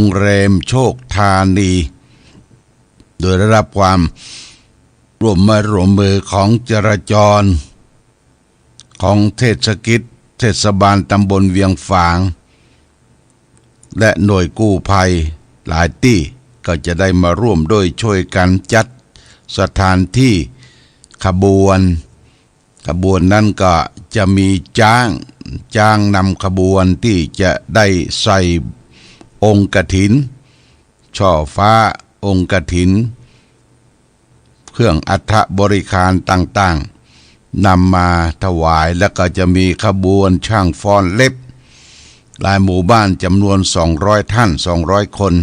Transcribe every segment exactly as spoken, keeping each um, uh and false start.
งแรมโชคธานี โดยได้รับความร่วมไม้ร่วมมือของจราจร ของเทศกิจ เทศบาลตำบลเวียงฝาง และหน่วยกู้ภัยหลายตี้ ก็จะได้มาร่วมด้วยช่วยกันจัดสถานที่ขบวน ขบวนนั้นก็จะมีจ๊าง จ๊างนำขบวนตี้จะได้ใส่องค์กฐิน ช่อฟ้า องค์กฐิน เครื่องอัฐบริขารต่างๆ นำมาถวาย แล้วก็จะมีขบวนช่างฟ้อนเล็บ หลายหมู่บ้านจำนวนสองร้อยท่าน สองร้อยคน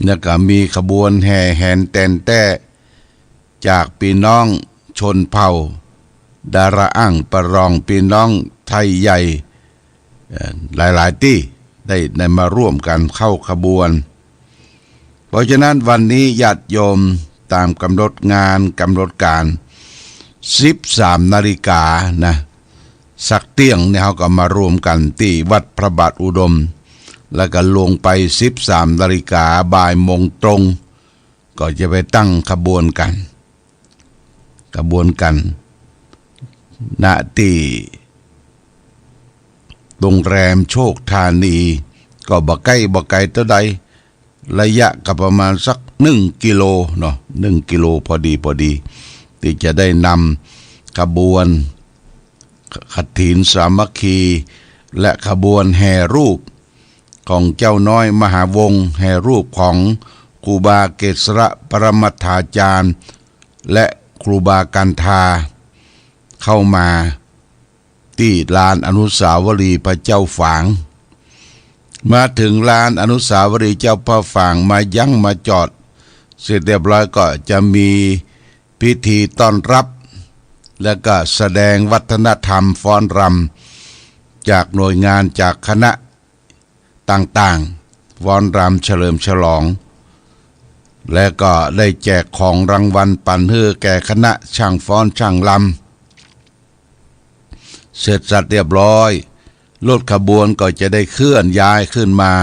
แล้วก็มีขบวนแห่แหนแตนแต๊ จากปี้น้องชนเผ่าดาราอั้งปะรอง ปี้น้องไทใหญ่ เอ่อ หลายๆ ตี้ได้ ได้มาร่วมกันเข้าขบวน เพราะฉะนั้นวันนี้ญาติโยมตามกำหนดงานกำหนดการ สิบสามนาฬิกานะ สักเตี้ยงเนี่ยเขาก็มารวมกันตี้วัดพระบาทอุดม แล้วก็ลงไป สิบสามนาฬิกา บ่ายโมงตรง ก็จะไปตั้งขบวนกัน ขบวนกัน ณ ตี้โรงแรมโชคธานี ก็บ่ใก้บ่ไกลเต้าใด ระยะก็ประมาณสักหนึ่งกิโลเนาะ หนึ่งกิโลพอดีพอดี ตี้จะได้นำขบวนกฐินสามัคคี และขบวนแห่รูปของเจ้าน้อยมหาวงศ์ แห่รูปของครูบาเกษระปรมัตถาจารย์ และครูบากันธา เข้ามาตี้ลานอนุสาวรีย์พระเจ้าฝาง มาเถิงลานอนุสาวรีย์เจ้าพระฝาง มายั้งมาจอดเสร็จเรียบร้อย ก็จะมีพิธีต้อนรับ และก็แสดงวัฒนธรรมฟ้อนรำจากหน่วยงานจากคณะต่างๆ ฟ้อนรำเฉลิมฉลอง และก็ได้แจกของรางวัลปั๋นหื้อแก่คณะช่างฟ้อนช่างรำ เสร็จสับเรียบร้อย รถขบวนก็จะได้เคลื่อนย้ายขึ้นมา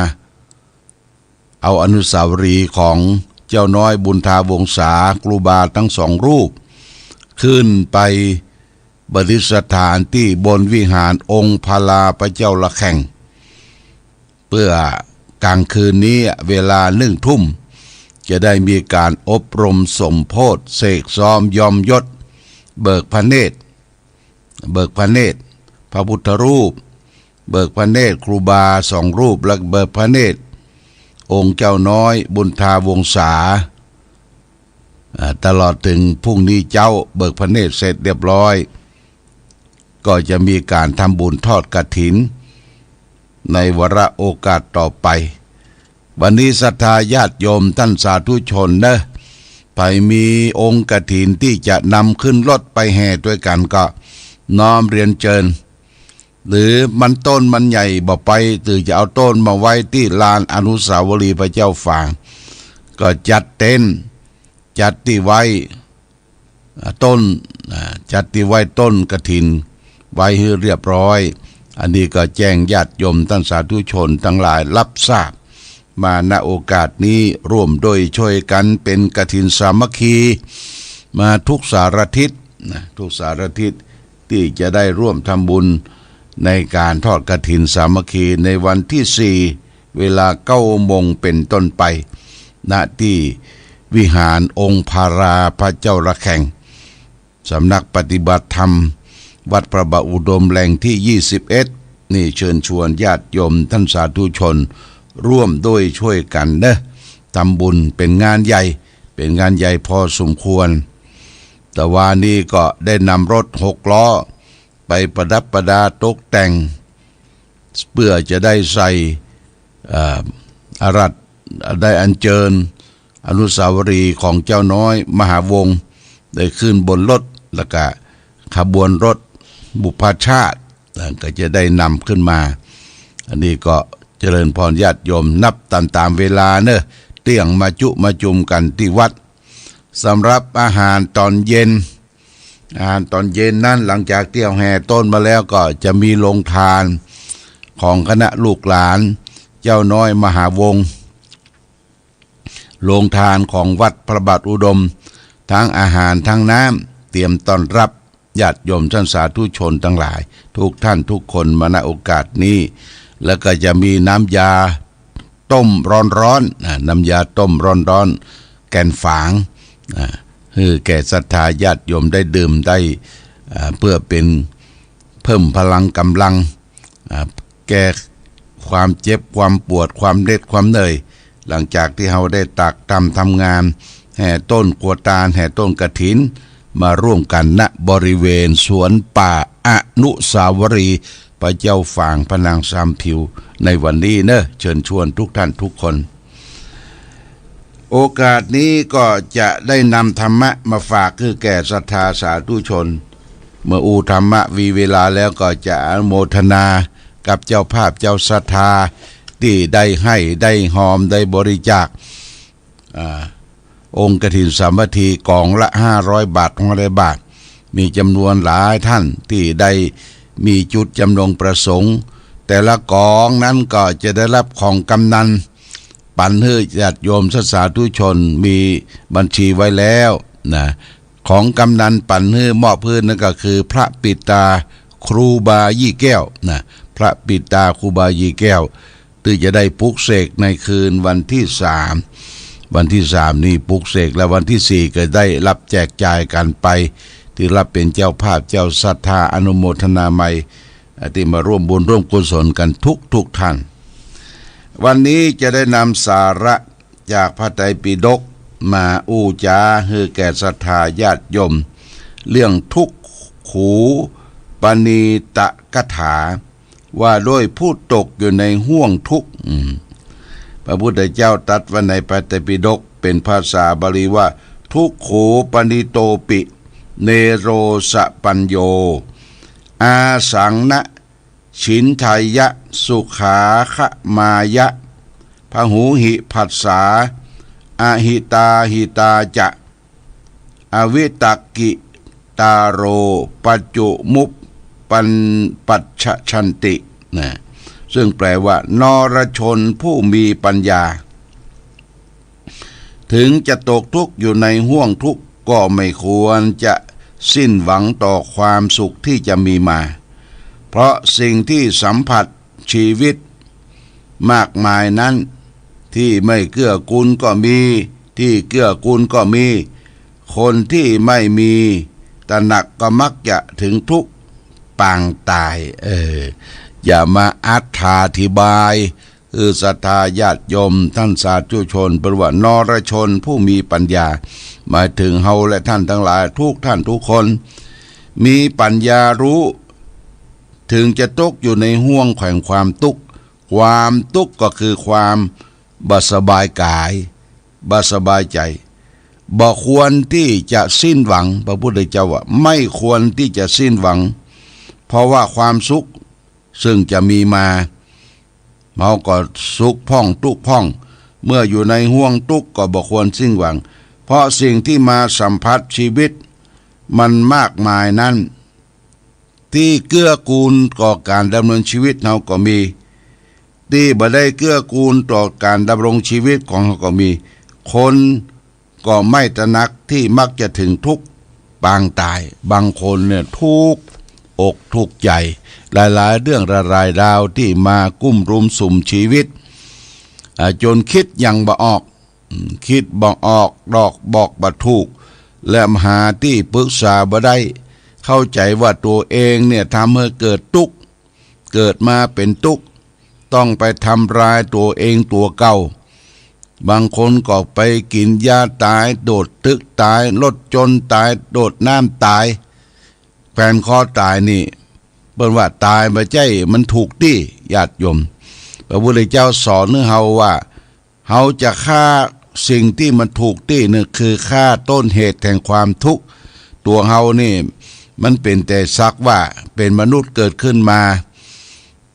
เอาอนุสาวรีย์ของเจ้าน้อยบุญทาวงศา ครูบาทั้งสองรูป ขึ้นไปประดิษฐานตี้บนวิหารองค์พระลาพระเจ้าระแข่ง เพื่อกลางคืนนี้เวลาหนึ่งทุ่ม จะได้มีการอบรมสมโภชน์ เสกซ้อมย้อมยศ เบิกพระเนตร เบิกพระเนตรพระพุทธรูป เบิกพระเนตรครูบาสองรูป และเบิกพระเนตรองค์เจ้าน้อยบุญทาวงศา อ่า ตลอดเถิงพรุ่งนี้เจ๊าเบิกพระเนตรเสร็จเรียบร้อย ก็จะมีการทำบุญทอดกฐินในวาระโอกาสต่อไป วันนี้ศรัทธาญาติโยมต้านสาธุชนเนอะ ใผมีองค์กฐินตี้จะนำขึ้นรถไปแห่ตวยกั๋นก็น้อมเรียนเจิญ หรือมันต้นมันใหญ่บ่ไป หรือจะเอาต้นมาไว้ตี้ลานอนุสาวรีย์พระเจ้าฝาง ก็จัดเต็นท์ จัดตี้ไว้ อ่า ต้น อ่า จัดตี้ไว้ต้นกฐินไว้หื้อเรียบร้อย อันนี้ก็แจ้งญาติโยมต้านสาธุชนตังหลายฮับทราบ มา ณ โอกาสนี้ร่วมด้วยช่วยกั๋นเป๋นกฐินสามัคคี มาทุกสารทิศนะ ทุกสารทิศตี้จะได้ร่วมทำบุญในการทอดกฐินสามัคคีในวันตี้สี่ เวลาเก้าโมงเป๋นต้นไป ณ ตี้วิหารองค์พระลาพระเจ้าระแข่ง สำนักปฏิบัติธรรมวัดพระบาทอุดมแหล่งตี้ยี่สิบเอ็ด นี่เชิญชวนญาติโยมต้านสาธุชนร่วมด้วยช่วยกั๋นเนอะ ทำบุญเป๋นงานใหญ่ เป๋นงานใหญ่พอสมควร แต่ว่านี่ก็ได้นำรถหกล้อไปประดับประดาตกแต่ง เพื่อจะได้ใส่ เอ่อ อาราธ- ได้อัญเจิญอนุสาวรีย์ของเจ้าน้อยมหาวงศ์ ได้ขึ้นบนรถ แล้วก็ขบวนรถบุพชาติ ก็จะได้นำขึ้นมา อันนี้ก็เจริญพรญาติโยม นับต๋าม ต๋ามเวลาเนอะ เตี้ยงมาจุมาจุมกั๋นตี้วัด สำหรับอาหารต๋อนเย็น อาหารต๋อนเย็นนั้น หลังจากตี้แห่ต้นมาแล้วก็จะมีโรงทานของคณะลูกหลาน เจ้าน้อยมหาวงศ์ โฮงทานของวัดพระบาทอุดม ตึงอาหารตึงน้ำ เตรียมต้อนฮับญาติโยมต้านสาธุชนตังหลาย กู้ต้านกู้คนมา ณ โอกาสนี้ แล้วก็จะมีน้ำยาต้มฮ้อนๆ นะ น้ำยาต้มฮ้อนๆ แก่นฝาง อ่า หื้อแก่ศรัทธาญาติโยมได้ดื่มได้ อ่า เปื้อเป๋นเพิ่มพลังก๋ำลัง อ่า แก้ความเจ็บความปวดความเหน็ดความเหนื่อย หลังจากตี้เฮาได้ตากตำทำงาน แห่ต้นกั๋วตาล แห่ต้นกฐิน มาร่วมกั๋น ณ บริเวณสวนป่าอนุสาวรีย์พระเจ้าฝางพระนางสามผิวในวันนี้เนาะ เชิญชวนกู้ต้านกู้คน โอกาสนี้ก็จะได้นำธรรมะมาฝากหื้อแก่ศรัทธาสาธุชน เมื่ออู้ธรรมะวีเวลาแล้วก็จะอนุโมทนากับเจ้าภาพเจ้าศรัทธา ตี้ได้หื้อได้ฮอมได้บริจาค อ่า องค์กฐินสามัคคีก๋องละห้าร้อยบาท ห้าร้อยบาท มีจ๋ำนวนหลายต้านตี้ได้มีจุดจ๋ำนงประสงค์ แต่ละก๋องนั้นก็จะได้ฮับของกำนัล ปันหื้อญาติโยมศรัทธาสาธุชน มีบัญชีไว้แล้วนะ ของกำนัลปันหื้อมอบหื้อนั้นก็คือพระปิดตาครูบายี่แก้วนะ พระปิดตาครูบายี่แก้ว ตี้จะได้ปลุกเสกในคืนวันตี้สาม วันตี้สามนี่ปลุกเสก และวันตี้สี่ก็ได้ฮับแจกจ่ายกั๋นไป ตี้ฮับเป๋นเจ้าภาพเจ้าศรัทธาอนุโมทนาใหม่ ตี้มาร่วมบุญร่วมกุศลกั๋นกู้ๆ ต้าน วันนี้จะได้นำสาระจากพระไตรปิฎกมาอู้จ๋าหื้อแก่ศรัทธาญาติโยม เรื่องทุกขูปณีตกถา ว่าโดยผู้ตกอยู่ในห้วงทุกข์ อืม พระพุทธเจ้าตรัสไว้ในพระไตรปิฎกเป๋นภาษาบาลีว่า ทุกขูปณีโตปิ เนโรสปัญโญ อาสังนะ ฉินทายะ สุขาคมายะ พหูหิ ผัสสา อหิตาหิตาจะ อวิตกิตาโร ปัจจุมุปปันปัจฉันติ นะ ซึ่งแปลว่า นรชนผู้มีปัญญา ถึงจะตกทุกข์อยู่ในห้วงทุกข์ ก็ไม่ควรจะสิ้นหวังต่อความสุขที่จะมีมา เพราะสิ่งที่สัมผัสชีวิตมากมายนั้น ที่ไม่เกื้อกูลก็มี ที่เกื้อกูลก็มี คนที่ไม่มีตระหนักก็มักจะถึงทุกข์ปางตาย เออ อย่ามาอธิบาย คือศรัทธาญาติโยมต้านสาธุชน เปิ้นว่านรชนผู้มีปัญญา หมายถึงเฮาและต้านตังหลายกู้ต้านกู้คน มีปัญญาฮู้ ถึงจะตกอยู่ในห้วงแห่งความทุกข์ ความทุกข์ก็คือความบ่สบายก๋าย บ่สบายใจ๋ บ่ควรตี้จะสิ้นหวัง พระพุทธเจ้าว่า ไม่ควรตี้จะสิ้นหวัง เพราะว่าความสุข ซึ่งจะมีมา เฮาก็สุขพ่องทุกข์พ่อง เมื่ออยู่ในห้วงทุกข์ก็บ่ควรสิ้นหวัง เพราะสิ่งที่มาสัมผัสชีวิตมันมากมายนั้น ตี้เกื้อกูลต่อก๋านดำรงชีวิตเฮาก็มี ตี้บ่ได้เกื้อกูลต่อก๋านดำรงชีวิตของเฮาก็มี คน ก็ไม่ตระหนักตี้มักจะถึงทุกข์ปางตาย บางคนเนี่ยทุกข์อกทุกข์ใจ๋ หลายๆ เรื่องหลายๆ ราวตี้มากุ้มรุมสุมชีวิต อ่า จ๋นกึ๊ดหยังบ่ออก อืม กึ๊ดบ่ออกดอก บอกบ่ถูก และหาตี้ปรึกษาบ่ได้ เข้าใจ๋ว่าตั๋วเองเนี่ยทำหื้อเกิดตุ๊กข์ เกิดมาเป๋นตุ๊กข์ ต้องไปทำลายตั๋วเองตั๋วเก่า บางคนก็ไปกิ๋นยาต๋าย โดดตึกต๋าย รถจนต๋าย โดดน้ำต๋าย แขวนคอต๋ายนี่ เปิ้นว่าต๋ายบ่ใจ้มันถูกตี้ ญาติโยม พระพุทธเจ้าสอนหื้อเฮาว่า เฮาจะฆ่าสิ่งตี้มันถูกตี้นี่ คือฆ่าต้นเหตุแห่งความทุกข์ ตั๋วเฮานี่มันเป๋นแต่สักว่าเป๋นมนุษย์เกิดขึ้นมา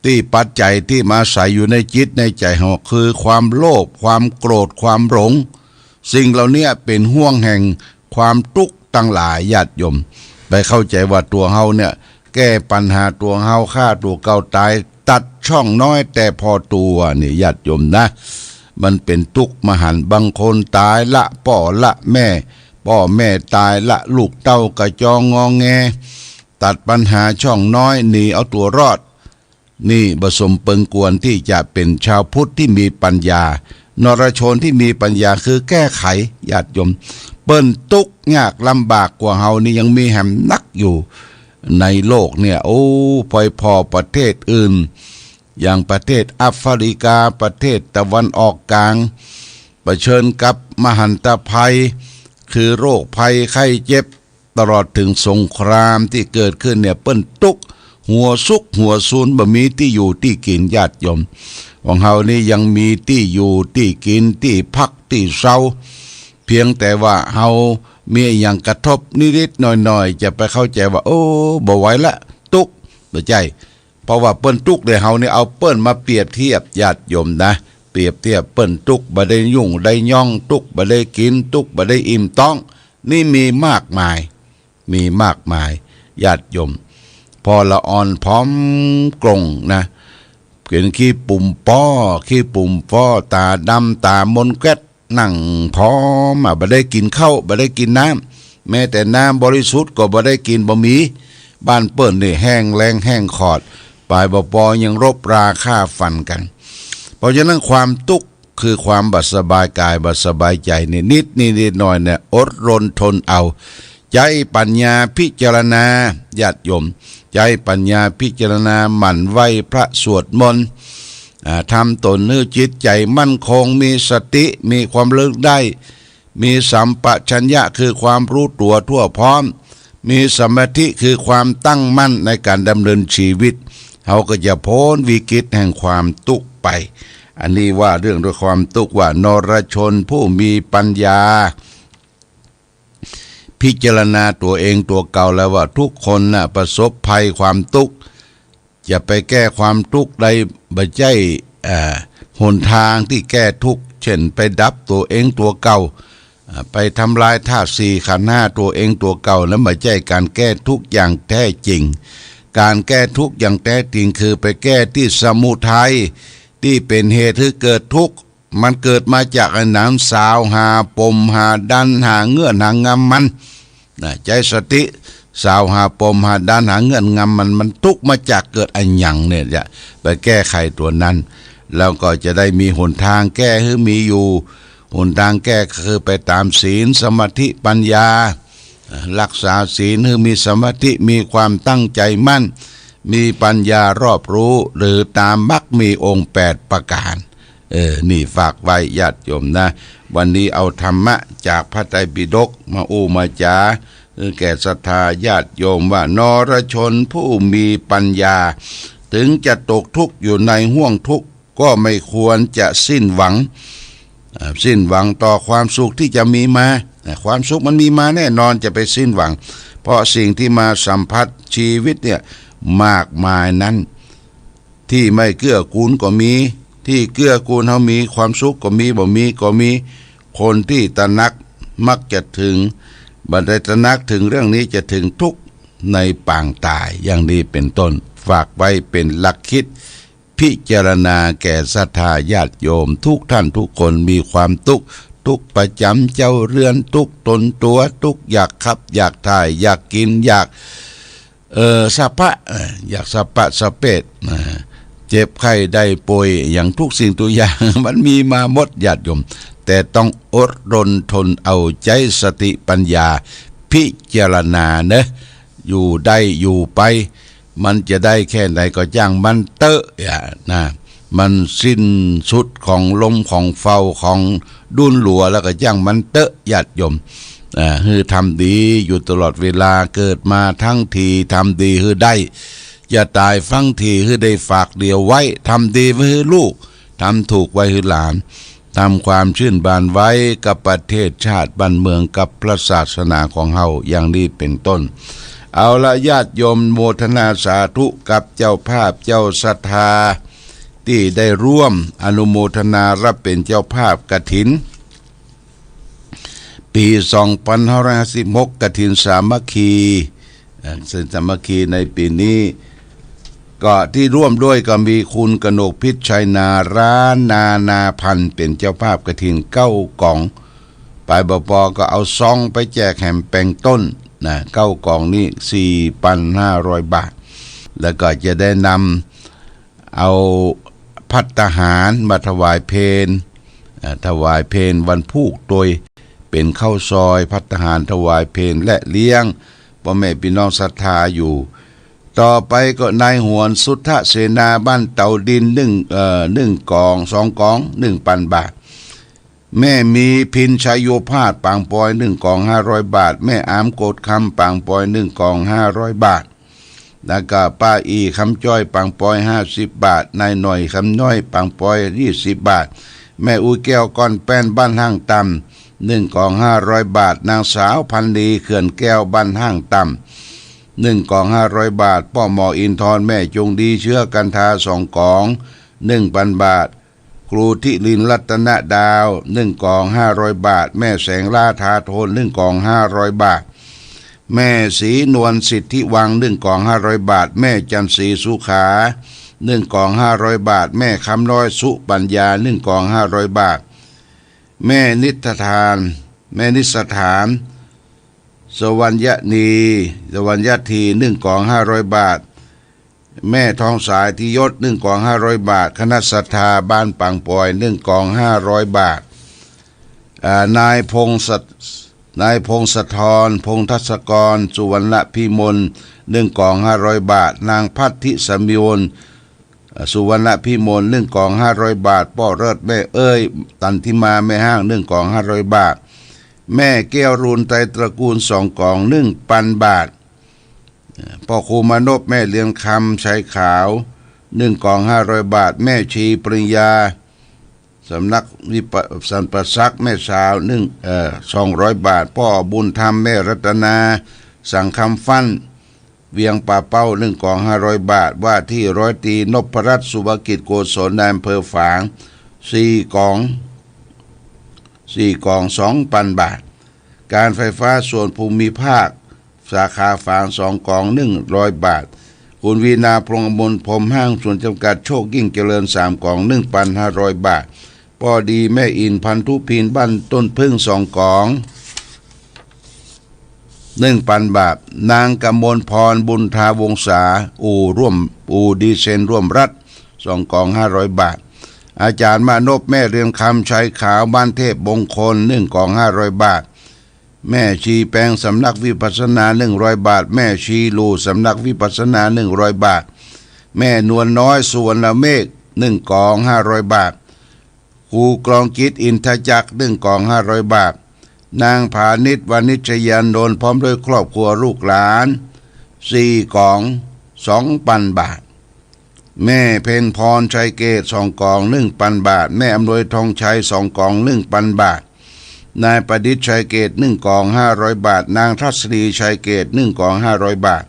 ตี้ปัจจัยตี้มาอาศัยอยู่ในจิตในใจ๋เฮา คือความโลภ ความโกรธ ความหลง สิ่งเหล่านี้เป๋นห้วงแห่งความทุกข์ตังหลาย ญาติโยม ไปเข้าใจ๋ว่าตั๋วเฮาเนี่ยแก้ปัญหาตั๋วเฮา ฆ่าตั๋วเก่าต๋าย ตัดช่องน้อยแต่พอตั๋ว นี่ญาติโยมนะ มันเป๋นตุ๊กข์มหันต์ บางคนต๋ายละป้อละแม่ ป้อแม่ต๋ายละ ลูกเต้าก็จองงอแง ตัดปัญหาช่องน้อย หนีเอาตั๋วรอด นี่บ่สมเปิงควรตี้จะเป๋นชาวพุทธตี้มีปัญญา นรชนตี้มีปัญญาคือแก้ไข ญาติโยม เปิ้นตุ๊กข์ยากลำบากกว่าเฮานี่ยังมีแหมนักอยู่ ในโลกเนี่ย โอ้ ปอยผ่อประเทศอื่น อย่างประเทศแอฟริกา ประเทศตะวันออกกลาง เผชิญกับมหันตภัย คือโรคภัยไข้เจ็บ ตลอดเถิงสงครามตี้เกิดขึ้นเนี่ย เปิ้นตุ๊กข์ หัวซุกหัวซูน บ่มีตี้อยู่ตี้กิ๋น ญาติโยม ของเฮานี่ยังมีตี้อยู่ตี้กิ๋น ตี้พักตี้เซา เพียงแต่ว่าเฮามีอะหยังกระทบนิดๆ หน่อยๆ จะไปเข้าใจ๋ว่า โอ้ บ่ไหวละ ตุ๊กข์ บ่ใจ้ เพราะว่าเปิ้นตุ๊กข์ แต่เฮานี่เอาเปิ้นมาเปรียบเทียบ ญาติโยมนะ เปรียบเทียบเปิ้นตุ๊กข์ บ่ได้ยุ่งได้ย่อง ตุ๊กข์ บ่ได้กิ๋น ตุ๊กข์ บ่ได้อิ่มต๊อง นี่มีมากมาย มีมากมาย ญาติโยม ผ่อละอ่อนผอมโกร่งนะ เป๋นขี้ปุ่มป้อ ขี้ปุ่มป้อ ต๋าดำ ต๋ามนแก๊ด นั่งผอมอะ บ่ได้กิ๋นข้าว บ่ได้กิ๋นน้ำ แม้แต่น้ำบริสุทธิ์ก็บ่ได้กิ๋น บ่มี บ้านเปิ้นนี่แห้งแล้งแห้งขอด ป๋ายบ่ปอยังรบราฆ่าฟันกั๋น เพราะฉะนั้นความตุ๊กข์คือความบ่สบายกาย บ่สบายใจ๋เนี่ย นิดๆ หน่อยๆ เนี่ย อดรนทนเอา ใจ๊ปัญญาพิจารณา ญาติโยม ใจ๊ปัญญาพิจารณา หมั่นไหว้พระสวดมนต์ อ่า ทำตนหื้อจิตใจ๋มั่นคง มีสติ มีความระลึกได้ มีสัมปชัญญะ คือความรู้ตั๋วทั่วพร้อม มีสมาธิ คือความตั้งมั่นในก๋านดำเนินชีวิต เฮาก็จะป๊นวิกฤตแห่งความตุ๊กข์ไป อันนี้ว่าเรื่องด้วยความตุ๊กข์ ว่านรชนผู้มีปัญญา พิจารณาตั๋วเองตั๋วเก่าแล้วว่าทุกคนน่ะประสบภัยความตุ๊กข์ จะไปแก้ความตุ๊กข์ได้ บ่ใจ้ เอ่อ หนตางตี้แก้ตุ๊กข์ เช่น ไปดับตั๋วเองตั๋วเก่า อ่า ไปทำลายธาตุสี่ขันธ์ห้าตั๋วเองตั๋วเก่า นั้นบ่ใจ้ก๋านแก้ตุ๊กข์อย่างแท้จริง ก๋านแก้ตุ๊กข์อย่างแท้จริงคือไปแก้ตี้สมุทัย ตี้เป๋นเหตุหื้อเกิดตุ๊กข์ มันเกิดมาจากอะหยัง สาวหาปมหาดันหาเงื่อนหางำมัน นะ ใจ๊สติ สาวหาปมหาดันหาเงื่อนงำมัน มันตุ๊กข์มาจากเกิดอะหยังเนี่ย จะไปแก้ไขตั๋วนั้น แล้วก็จะได้มีหนตางแก้หื้อมีอยู่ หนตางแก้คือไปต๋ามศีล สมาธิ ปัญญา รักษาศีลหื้อมีสมาธิ มีความตั้งใจ๋มั่น มีปัญญารอบรู้ หรือต๋ามมรรคมีองค์แปดประก๋าน เออ นี่ฝากไว้ญาติโยมนะ วันนี้เอาธรรมะจากพระไตรปิฎกมาอู้มาจ๋า เออ แก่ศรัทธาญาติโยมว่านรชนผู้มีปัญญา ถึงจะตกตุ๊กข์อยู่ในห้วงตุ๊กข์ ก็ไม่ควรจะสิ้นหวัง อ่า สิ้นหวังต่อความสุขตี้จะมีมา อ่า ความสุขมันมีมาแน่นอน จะไปสิ้นหวัง เพราะสิ่งตี้มาสัมผัสชีวิตเนี่ยมากมายนั้น ตี้ไม่เกื้อกูลก็มี ตี้เกื้อกูลเฮามีความสุขก็มี บ่มีก็มี คนตี้ตระหนักมักจะเถิง บ่ได้ตระหนักเถิงเรื่องนี้จะเถิงตุ๊กข์ในปางต๋าย อย่างนี้เป๋นต้น ฝากไว้เป๋นหลักคิด พิจารณาแก่ศรัทธาญาติโยมทุกท่านทุกคน มีความตุ๊กข์ ตุ๊กข์ประจ๋ำเจ้าเรือน ตุ๊กข์ตนตั๋ว ตุ๊กข์อยากขับอยากถ่าย อยากกิ๋น อยาก เอ่อ สะพะ เอ่อ อยากสะพะสะเปด อ่า เจ็บไข้ได้ป่วย อะหยังทุกสิ่งทุกอย่าง มันมีมาหมดญาติโยม แต่ต้องอดรนทนเอา ใจ๊สติปัญญาพิจารณาเนาะ อยู่ได้อยู่ไป มันจะได้แค่ไหนก็จ้างมันเต๊อะ อย่านะ มันสิ้นสุดของลมของเฟาของดุลหลัวแล้วก็จ้างมันเต๊อะญาติโยม อ่า หื้อทำดีอยู่ตลอดเวลา เกิดมาทั้งทีทำดีหื้อได้ จะต๋ายฟั้งทีหื้อได้ฝากเดียวไว้ ทำดีไว้หื้อลูก ทำถูกไว้หื้อหลาน ทำความชื่นบานไว้กับประเทศชาติบ้านเมืองกับพระศาสนาของเฮา อย่างนี้เป๋นต้น เอาละญาติโยม โมทนาสาธุกับเจ้าภาพเจ้าศรัทธา ตี้ได้ร่วมอนุโมทนารับเป๋นเจ้าภาพกฐิน ปี๋สองปันห้าร้อยห้าสิบหก กฐินสามัคคี เอ่อ ศีลสามัคคีในปี๋นี้ ก็ตี้ร่วมด้วยก็มีคุณกนกพิชชัยนารานานาพันธ์ เป๋นเจ้าภาพกฐินเก้ากอง ไปบ่ปอก็เอาซองไปแจกแหมแป๋งต้นนะ เก้ากองนี้สี่ปันห้าร้อยบาท แล้วก็จะได้นำเอาภัตตาหารมาถวายเพล อ่า ถวายเพลวันพูกโตย เป๋นข้าวซอยภัตตาหารถวายเพลและเลี้ยงป้อแม่ปี้น้องศรัทธาอยู่ ต่อไปก็นายหวนสุทธเสนาบ้านเต๋าดินนึ่ง เอ่อ นึ่งกอง สองกอง นึ่งปันบาท แม่มีพินชัยโยภาสปางปอยนึ่งกองห้าร้อยบาท แม่อามโกดคำปางปอยนึ่งกองห้าร้อยบาท แล้วก็ป้าอี๋คำจ้อยปางปอยห้าสิบบาท นายหน่อยคำน้อยปางปอยยี่สิบบาท แม่อู๋แก้วก้อนแป้นบ้านห้างต่ำนึ่งกองห้าร้อยบาท นางสาวพันลีเขื่อนแก้วบ้านห้างต่ำนึ่งกองห้าร้อยบาท ป้อหมออินทร แม่จงดีเชื้อกันทาสองกองนึ่งปันบาท ครูทิรินทร์รัตนดาวนึ่งกองห้าร้อยบาท แม่แสงล่าทาโทนนึ่งกองห้าร้อยบาท แม่ศรีนวลสิทธิวังนึ่งกองห้าร้อยบาท แม่จันทร์ศรีสุขานึ่งกองห้าร้อยบาท แม่คำน้อยสุปัญญานึ่งกองห้าร้อยบาท แม่นิสถาน แม่นิสถาน สวัญญนี สวัญญทีนึ่งกองห้าร้อยบาท แม่ทองสาย ธียศนึ่งกองห้าร้อยบาท คณะศรัทธาบ้านปางปอยนึ่งกองห้าร้อยบาท อ่า นายพงศ นายพงศธร พงศกร สุวรรณพิมลนึ่งกองห้าร้อยบาท นางพัทธิสมิวล สุวรรณพิมลนึ่งกองห้าร้อยบาท ป้อเลิศแม่เอ้ย ตันทิมาแม่ห้างนึ่งกองห้าร้อยบาท แม่แก้วรูนไตรตระกูลสองกองนึ่งปันบาท ป้อครูมานพ แม่เรือนคำชัยขาวนึ่งกองห้าร้อยบาท แม่ชีปริญญา สำนักวิปัสสันปสักแม่สาวนึ่ง เอ่อ สองร้อยบาท ป้อบุญธรรม แม่รัตนา สังคำฟั่น เวียงป่าเป้านึ่งกองห้าร้อยบาท ว่าที่ร้อยตรีนพรัตน์ สุภกิจโกศล นายอำเภอฝางสี่กอง สี่กองสองปันบาท การไฟฟ้าส่วนภูมิภาค สาขาฝางสองกองนึ่งร้อยบาท คุณวีณา พงษ์อมรพรหมห้างส่วนจำกัด โชคยิ่งเจริญสามกองนึ่งปันห้าร้อยบาท ป้อดีแม่อินทร์พันธุพินบ้านต้นผึ้งสองกองนึ่งปันบาท นางกมลพร บุญทาวงศา อู่ร่วม อู่ดีเซลร่วมรัฐสองกองห้าร้อยบาท อาจารย์มานพ แม่เรือนคำชัยขาวบ้านเทพมงคลนึ่งกองห้าร้อยบาท แม่ชีแปงสำนักวิปัสสนานึ่งร้อยบาท แม่ชีหลู่สำนักวิปัสสนานึ่งร้อยบาท แม่นวลน้อย สุวรรณเมฆนึ่งกองห้าร้อยบาท ครูกรองจิต อินทจักรนึ่งกองห้าร้อยบาท นางผานิช วณิชยานนท์ พร้อมด้วยครอบครัวลูกหลานสี่กองสองปันบาท แม่เพ็ญพร ชัยเกตสองกองนึ่งปันบาท แม่อำนวย ทองชัยสองกองนึ่งปันบาท นายประดิษฐ์ ชัยเกตนึ่งกองห้าร้อยบาท นางทัศนี ชัยเกตนึ่งกองห้าร้อยบาท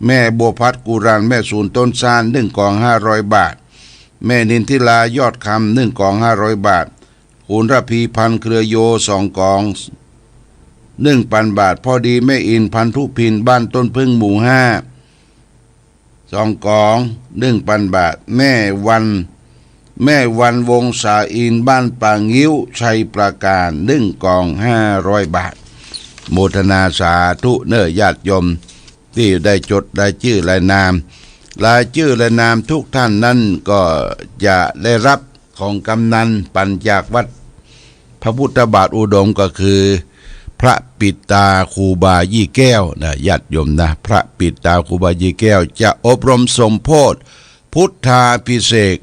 แม่บัวพัด กุรัน แม่ศูนย์ต้นซ่านนึ่งกองห้าร้อยบาท แม่นินทิรา ยอดคำนึ่งกองห้าร้อยบาท คุณระพีพันธ์ เครือโยสองกองนึ่งปันบาท ป้อดีแม่อินทร์พันธุพินบ้านต้นผึ้งหมู่ห้า สองกองนึ่งปันบาท แม่วัน แม่วันวงศาอินทร์บ้านป่างิ้ว ชัยปราการนึ่งกองห้าร้อยบาท โมทนาสาธุเน่อญาติโยมตี้ได้จดรายจื้อรายนาม รายจื้อรายนามทุกท่านนั้นก็จะได้รับของกำนัลปันจากวัดพระพุทธบาทอุดมก็คือ พระปิดตาครูบายี่แก้วนะ ญาติโยมนะ พระปิดตาครูบายี่แก้วจะอบรมสมโภชพุทธาภิเษก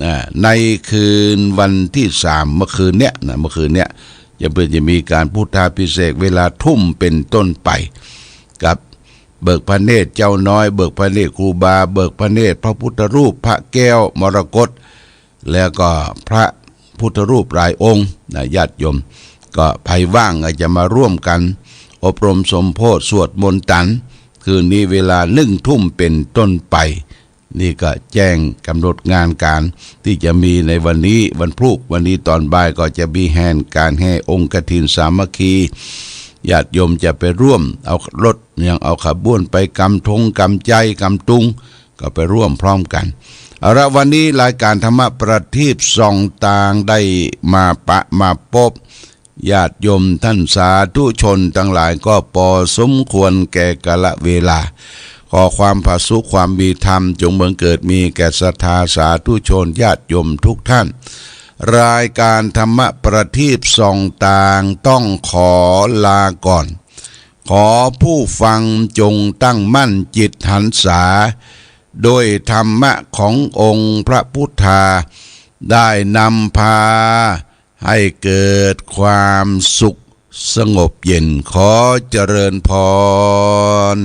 อ่า ในคืนวันที่สาม เมื่อคืนเนี้ยนะ เมื่อคืนเนี้ย จะเพิ่นจะมีการพุทธาภิเษกเวลาทุ่มเป็นต้นไป กับเบิกพระเนตรเจ้าน้อย เบิกพระเนตรครูบา เบิกพระเนตรพระพุทธรูป พระแก้วมรกต แล้วก็พระพุทธรูปหลายองค์นะ ญาติโยม ก็ใผว่างก็จะมาร่วมกันอบรมสมโภชสวดมนต์ตัน คืนนี้เวลาหนึ่งทุ่มเป็นต้นไป นี่ก็แจ้งกำหนดงานการที่จะมีในวันนี้วันพรุ่ง วันนี้ตอนบ่ายก็จะมีแห่การแห่องค์กฐินสามัคคี ญาติโยมจะไปร่วม เอารถยังเอาขบวนไปกำธงกำไจกำตุง ก็ไปร่วมพร้อมกั๋น เอาละ วันนี้รายการธรรมะประทีปส่องตางได้มาปะมาปบ ญาติโยมท่านสาธุชนตังหลายก็ปอสมควรแก่กาลเวลา ขอความผาสุกความมีธรรมจงบังเกิดมีแก่ศรัทธาสาธุชนญาติโยมทุกท่าน รายการธรรมะประทีปส่องตางต้องขอลาก่อน ขอผู้ฟังจงตั้งมั่นจิตหันษา ด้วยธรรมะขององค์พระพุทธา ได้นำพาให้เกิดความสุขสงบเย็น ขอเจริญพร